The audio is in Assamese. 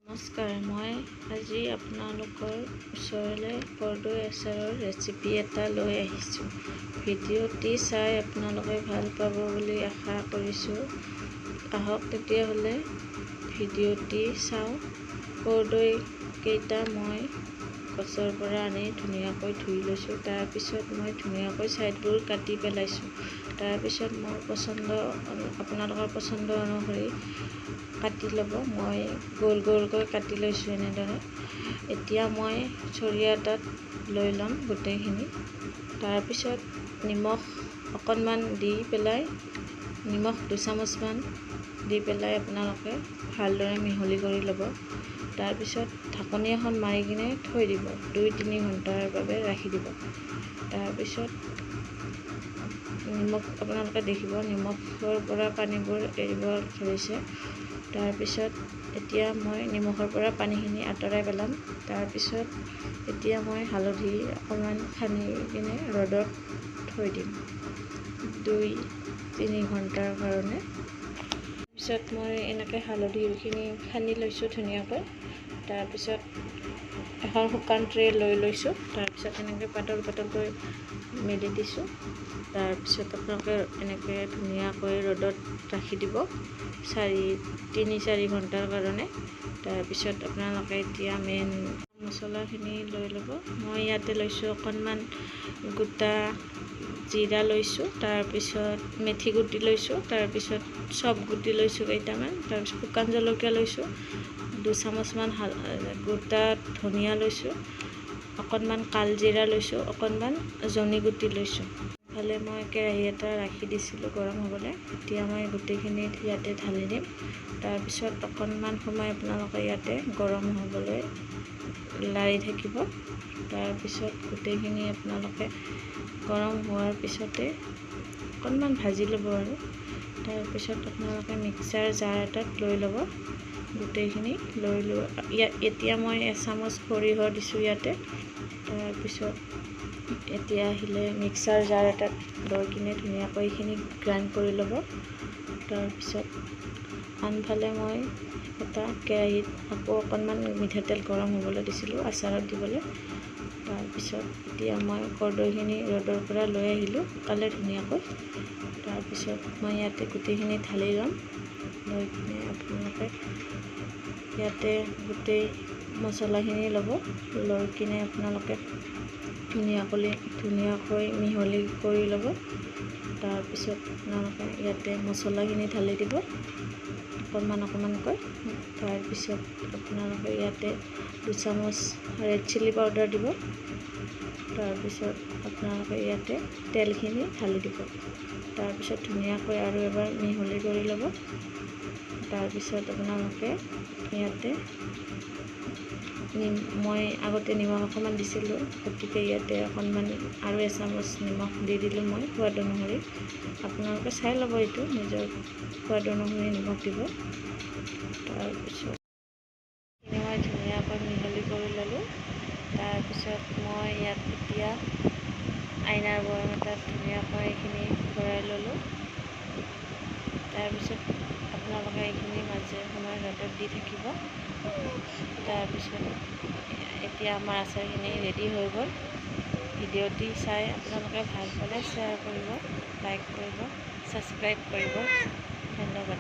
নমস্কাৰ, মই আজি আপোনালোকৰ ওচৰলৈ কৰ্দৈ আচাৰৰ ৰেচিপি এটা লৈ আহিছোঁ। ভিডিঅ'টি চাই আপোনালোকে ভাল পাব বুলি আশা কৰিছোঁ। আহক তেতিয়াহ'লে ভিডিঅ'টি চাওঁ। কৰ্দৈকেইটা মই গছৰ পৰা আনি ধুনীয়াকৈ ধুই লৈছোঁ। তাৰপিছত মই ধুনীয়াকৈ ছাইডবোৰ কাটি পেলাইছোঁ। তাৰপিছত মোৰ পচন্দ, আপোনালোকৰ পচন্দ অনুসৰি কাটি ল'ব। মই গোল গোলকৈ কাটি লৈছোঁ এনেদৰে। এতিয়া মই চৰিয়া এটাত লৈ ল'ম গোটেইখিনি। তাৰপিছত নিমখ অকণমান দি পেলাই, নিমখ 2 চামুচমান দি পেলাই আপোনালোকে ভালদৰে মিহলি কৰি ল'ব। তাৰপিছত ঢাকনি এখন মাৰি কিনে থৈ দিব, 2-3 ঘণ্টাৰ বাবে ৰাখি দিব। তাৰপিছত নিমখ, আপোনালোকে দেখিব নিমখৰ পৰা পানীবোৰ এৰিব ধৰিছে। তাৰপিছত এতিয়া মই নিমখৰ পৰা পানীখিনি আঁতৰাই পেলাম। তাৰপিছত এতিয়া মই হালধি অকণমান সানি কিনে ৰ'দত থৈ দিম 2-3 ঘণ্টাৰ কাৰণে। পিছত মই এনেকৈ হালধিখিনি সানি লৈছোঁ ধুনীয়াকৈ। তাৰপিছত এখন শুকান ট্ৰে লৈ লৈছোঁ। তাৰপিছত এনেকৈ পাতল পাতলকৈ মেলি দিছোঁ। তাৰপিছত আপোনালোকে এনেকৈ ধুনীয়াকৈ ৰ'দত ৰাখি দিব 3-4 ঘণ্টাৰ কাৰণে। তাৰপিছত আপোনালোকে এতিয়া মেইন মছলাখিনি লৈ ল'ব। মই ইয়াতে লৈছোঁ অকণমান গোটা জিৰা লৈছোঁ, তাৰপিছত মেথি গুটি লৈছোঁ, তাৰপিছত চফ গুটি লৈছোঁ কেইটামান, তাৰপিছত শুকান জলকীয়া লৈছোঁ 2 চামুচমান, গোটা ধনিয়া লৈছোঁ অকণমান, কালজিৰা লৈছোঁ অকণমান, জনি গুটি লৈছোঁ। ইফালে মই কেৰাহী এটা ৰাখি দিছিলোঁ গৰম হ'বলৈ। এতিয়া মই গোটেইখিনি ইয়াতে ঢালি দিম। তাৰপিছত অকণমান সময় আপোনালোকে ইয়াতে গৰম হ'বলৈ লাৰি থাকিব। তাৰপিছত গোটেইখিনি আপোনালোকে গৰম হোৱাৰ পিছতে অকণমান ভাজি ল'ব আৰু তাৰপিছত আপোনালোকে মিক্সাৰ জাৰ এটাত লৈ ল'ব গোটেইখিনি। লৈ লোৱা ইয়াত এতিয়া মই এচামুচ সৰিয়হ দিছোঁ ইয়াতে। তাৰপিছত এতিয়া আহিলে মিক্সাৰ জাৰ এটাত লৈ কিনে ধুনীয়াকৈ এইখিনি গ্ৰাইণ্ড কৰি ল'ব। তাৰপিছত আনফালে মই এটা কেৰাহীত আকৌ অকণমান মিঠাতেল গৰম হ'বলৈ দিছিলোঁ আচাৰত দিবলৈ। তাৰপিছত এতিয়া মই কৰ্দৈখিনি ৰ'দৰ পৰা লৈ আহিলোঁ, শুকালে ধুনীয়াকৈ। তাৰপিছত মই ইয়াতে গোটেইখিনি ঢালি ল'ম। লৈ কিনে আপোনালোকে ইয়াতে গোটেই মছলাখিনি ল'ব। লৈ কিনে আপোনালোকে ধুনীয়াকৈ ধুনীয়াকৈ মিহলি কৰি ল'ব। তাৰপিছত আপোনালোকে ইয়াতে মছলাখিনি ঢালি দিব অকণমান অকণমানকৈ। তাৰপিছত আপোনালোকে ইয়াতে 2 চামুচ ৰেড চিলি পাউডাৰ দিব। তাৰপিছত আপোনালোকে ইয়াতে তেলখিনি ঢালি দিব। তাৰপিছত ধুনীয়াকৈ আৰু এবাৰ মিহলি কৰি ল'ব। তাৰপিছত আপোনালোকে ইয়াতে, মই আগতে নিমখ অকণমান দিছিলোঁ, গতিকে ইয়াতে অকণমান আৰু এচামুচ নিমখ দি দিলোঁ মই সোৱাদ অনুসৰি। আপোনালোকে চাই ল'ব এইটো, নিজৰ সোৱাদ অনুসৰি নিমখ দিব। তাৰপিছত মই ধুনীয়াকৈ মিহলি কৰি ল'লোঁ। তাৰপিছত মই ইয়াত এতিয়া আইনাৰ বৈয়াম এটাত ধুনীয়াকৈ এইখিনি ভৰাই ল'লোঁ। তাৰপিছত আপোনালোকে এইখিনি মাজে সময়ে ৰ'দত দি থাকিব। তাৰপিছত এতিয়া আমাৰ আচাৰখিনি ৰেডি হৈ গ'ল। ভিডিঅ'টি চাই আপোনালোকে ভাল পালে শ্বেয়াৰ কৰিব, লাইক কৰিব, ছাবস্ক্ৰাইব কৰিব। ধন্যবাদ।